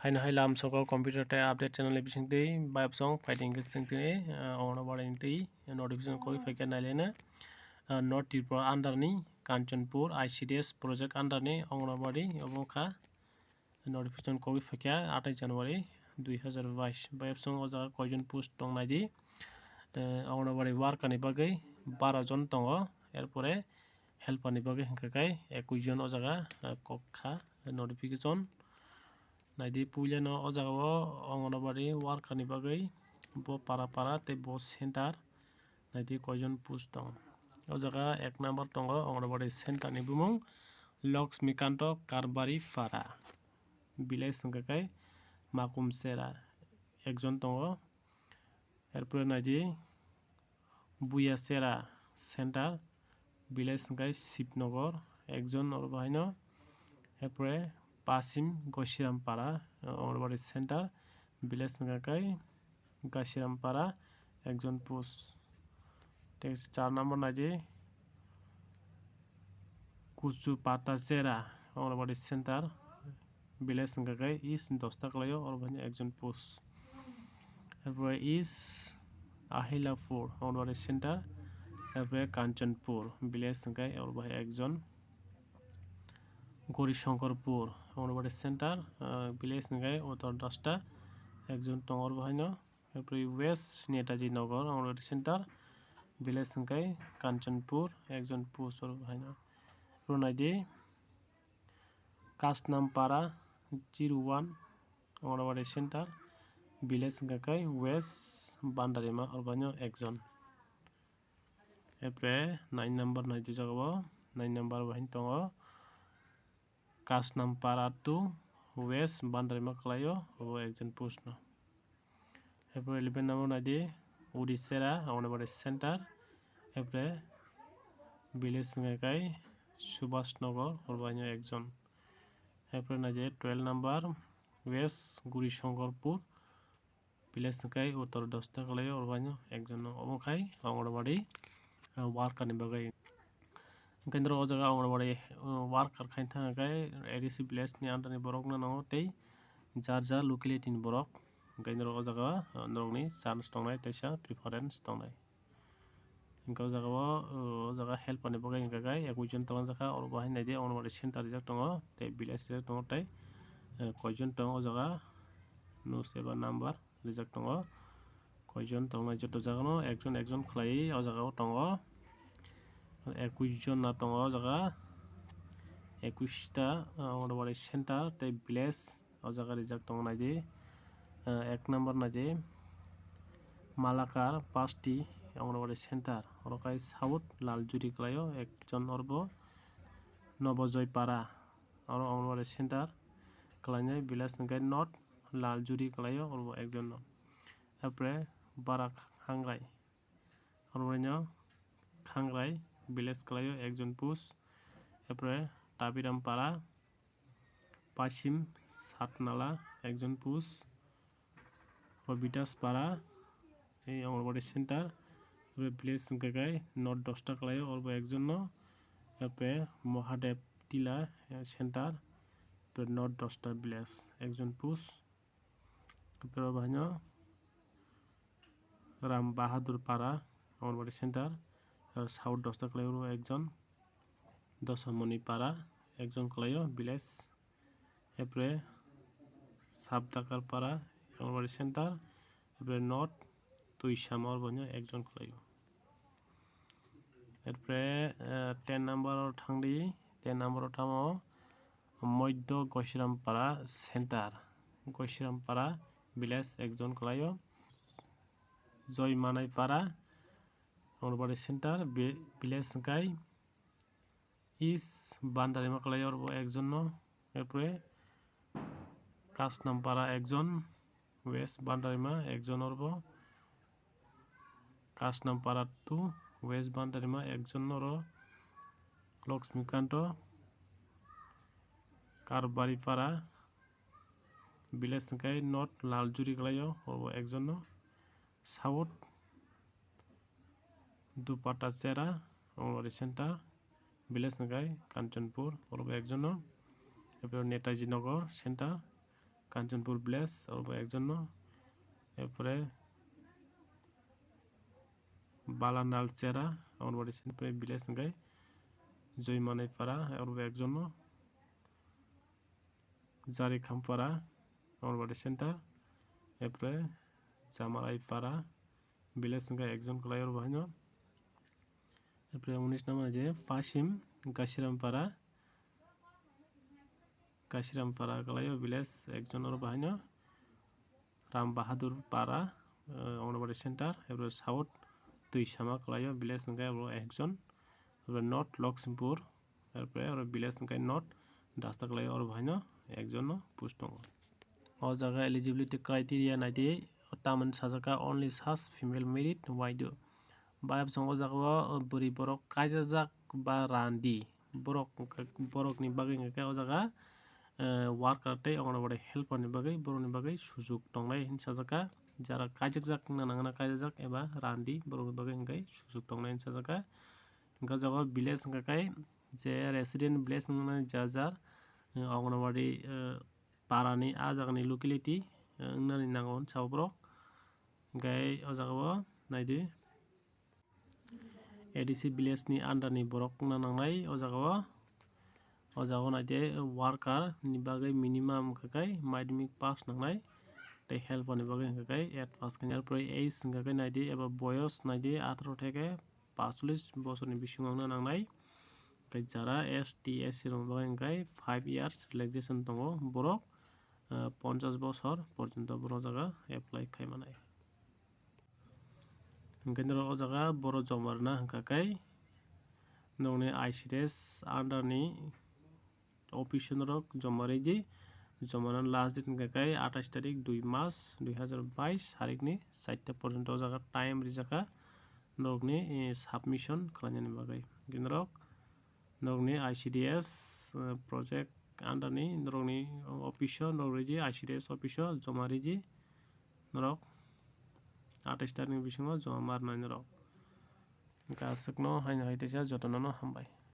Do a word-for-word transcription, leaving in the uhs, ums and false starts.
Haino hai lamsoko computer tei update channel ni bisingtwi bayapsong phaidi hwnkhe chwng tini, ah, Anganwadi ni twi notification koi phaikha nailena, ah, North Tripura under ni Kanchanpur I C D S project under ni Anganwadi obo wngkha. Notification koi phaikha athai January dui hazar bais. Bayapsong o jaga koijon post tong naidi. Eh, Anganwadi worker ni bagwi baro jon tongo, erpore helper ni bagwi hwnkha khe ekwis jon o jaga, eh, kok kha notification. Naidi puilano o jaga o Anganwadi worker ni bagwi bo para para tei bo center. Naidi koijon post tong. O jaga ek number tongo Anganwadi center ni bumung Laxmikanto Karbari Para, village hwnkha khe Makumsera, ekjon tongo. Erpore naidi Buyasera center, village hwnkhe Shibnogor, ekjon oro bahaino. Erpore Pasim Goshiram Para, Anganwadi center, village hwnkha khe Goshiram Para, ekjon post. Tei char number naidi Kuchu Pata Chera, Anganwadi center, village hwnkha khe East Dosta Kalaio, oro bahaino ekjon post. Erpore East Ahilapur, Anganwadi center, erpore Kanchanpur, village hwnkha khe oro bahai ekjon. Gorishankarpur, Anganwadi center, ah, village hwnkha khe Uttor Dosta, ekjon tongo oro bahaino. Erpore West Netaji Nagar, Anganwadi center, village hwnkha khe Kanchanpur, ekjon post oro bahaino. Oro naidi Kasnampara zero one, Anganwadi center, village hwnkha khe West Bandarima, oro bahaino ekjon. Erpore nine number naidi jaga o, nine number bahaino tongo Kasnampara two, West Bandarima Kalaio, obo ekjon post no. Erpore eleven number naidi Udisera, Anganwadi center, erpore village hwnkha khe Subhash Nagar, oro bahaino ekjon. Erpore naidi twelve number West Gorishankarpur, village hwnkha khe Uttor Dosta Kalaio, oro bahaino ekjon no. Omo khai Anganwadi, ah, worker ni bagwi. Hwnkhe norok o jaga Anganwadi, ah, worker khaina thangkha khe A D C village ni under ni borok no nango tei jar jar locality ni borok. Hwnkhe norok o jaga, ah, norokni chance tongnai teisa preference tongnai. Hwnkhe o jaga o, o jaga helper ni bagwi hwnkha khe ekwis jon tongjakha, oro bahai naidi Anganwadi center rijak tongo, tei village rijak tongo, tei, eh, koijon tongo o jaga, nose eba number rijak tongo. Koijon tongnai joto jaga no ekjon ekjon khlaiwi o jaga o tongo. Ekwis jon na tongo o jaga, ekwis ta, ah, Anganwadi center tei village. O jaga rijak tongo naidi, ah, ek number naidi Malakar Basti Anganwadi center, oro khai South Laljuri khlaio, ekjon orbo Nobojoy Para, oro Anganwadi center khlainai, village hwnkhe North Laljuri khlaio, orbo ekjon no. Erpore Barak Hangrai, oro no Khangrai village khlaio, ekjon post. Erpore Tabiram Para, Pasim Satnala ekjon post, Robidas Para, ei Anganwadi center, oro village hwnkha khe North Dosta khlaio, orbo ekjon no, erpore Mahadev Tila, eh, center, erpore North Dosta village ekjon post, erpore bahaino Ram Bahadur Para, Anganwadi center, aro South Dosta khlaio, oro ekjon, Dosamoni Para, ekjon khlaio, village, erpore Sabdakar Para, Anganwadi center, erpore North Tuisama, oro bahaino ekjon khlaio. Erpore, eh, ten number o thangdi, ten number o tamo Moiddo Goshiram Para center, Goshiram Para village ekjon khlaio, Joy Manai Para, Anganwadi center, vi-, village hwnkhe East Bandarima khlaio, orbo ekjon no, erpore Kasnampara ekjon, West Bandarima ekjon orbo, Kasnampara two, West Bandarima ekjon oro, Laxmikanto Karbari Para, village hwnkhe North Laljuri khlaio, orbo ekjon no, South Dupata Chera, Anganwadi center, village hwnkhe Kanchanpur, oro bo ekjon no. Epore Netaji Nagar center, Kanchanpur village, oro bo ekjon no. Erpore Balanal Chera, Anganwadi center, village hwnkhe Joimanai Para, oro bo ekjon no. Jari Khampara, Anganwadi center, erpore Jamarai Para, village hwnkhe ekjon kwlai oro bo haino. Erpore unis number je Pasim Gasirampara, Gasirampara kwlaio village ekjon oro bo haino. Ram Bahadur Para, eh, Anganwadi center, erpore South Tuisama kwlaio village hwnkhe abo ekjon. Erpore North Lakhsimpur, erpore oro village hwnkhe North Dasta kwlaio oro bo haino ekjon no post tongo. O jaga eligibility criteria naidi, tamoni sajaka only such female merit why do. Bayapsong o jaga o bwrwi borok kaijajak ba randi borok, borokni bagwi hwnkhe o jaga, eh, worker tei Anganwadi helper ni bagwi borokni bagwi sujuk tongnai hinwi sajaka. Jara kaijakjak wngna nangna kaijajak eba randi borokni bagwi hwnkhe sujuk tongnai hinwi sajaka. Hwnkhe o jaga o village hwnkha khe je resident village wngmani jar jar, eh, Anganwadi, eh, parani a jagani locality, eh, wngnani nango hinwi sao borok. Hwnkhe o jaga o naidi A D C village ni under ni borok wngna nangnai o jaga o. O jaga o naidi worker ni bagwi minimum hwnkha khe madhyamik pass nangnai tei helper ni bagwi hwnkha khe eight pass khe. Erpore age hwnkha khe naidi eba boyos naidi atharo theke paanchchollish bosorni bisingo wngna nangnai. Hwnkhe jara S T, S C rokni bagwi hwnkhe five years relaxation tongo, borok, eh, ponchash bosor porjonto borok jaga apply khai manai. Hwnkhe norok o jaga borok joma rwna hwnkha khe norokni I C D S under ni office o norok joma rwdi. Joma rwna last date hwnkha khe athais tarik dui mas dui hazar bais sarikni charta porjonto o jaga time rijak kha norokni, eh, submission khlainani bagwi. Hwnkhe norok, norokni I C D S, eh, project under ni norokni office o norok rwdi, I C D S office o joma rwdi norok athais tarikni bisingo joma ma rwnai norok. Hwnkhe aswkno haino hai teisa jotono no hambai.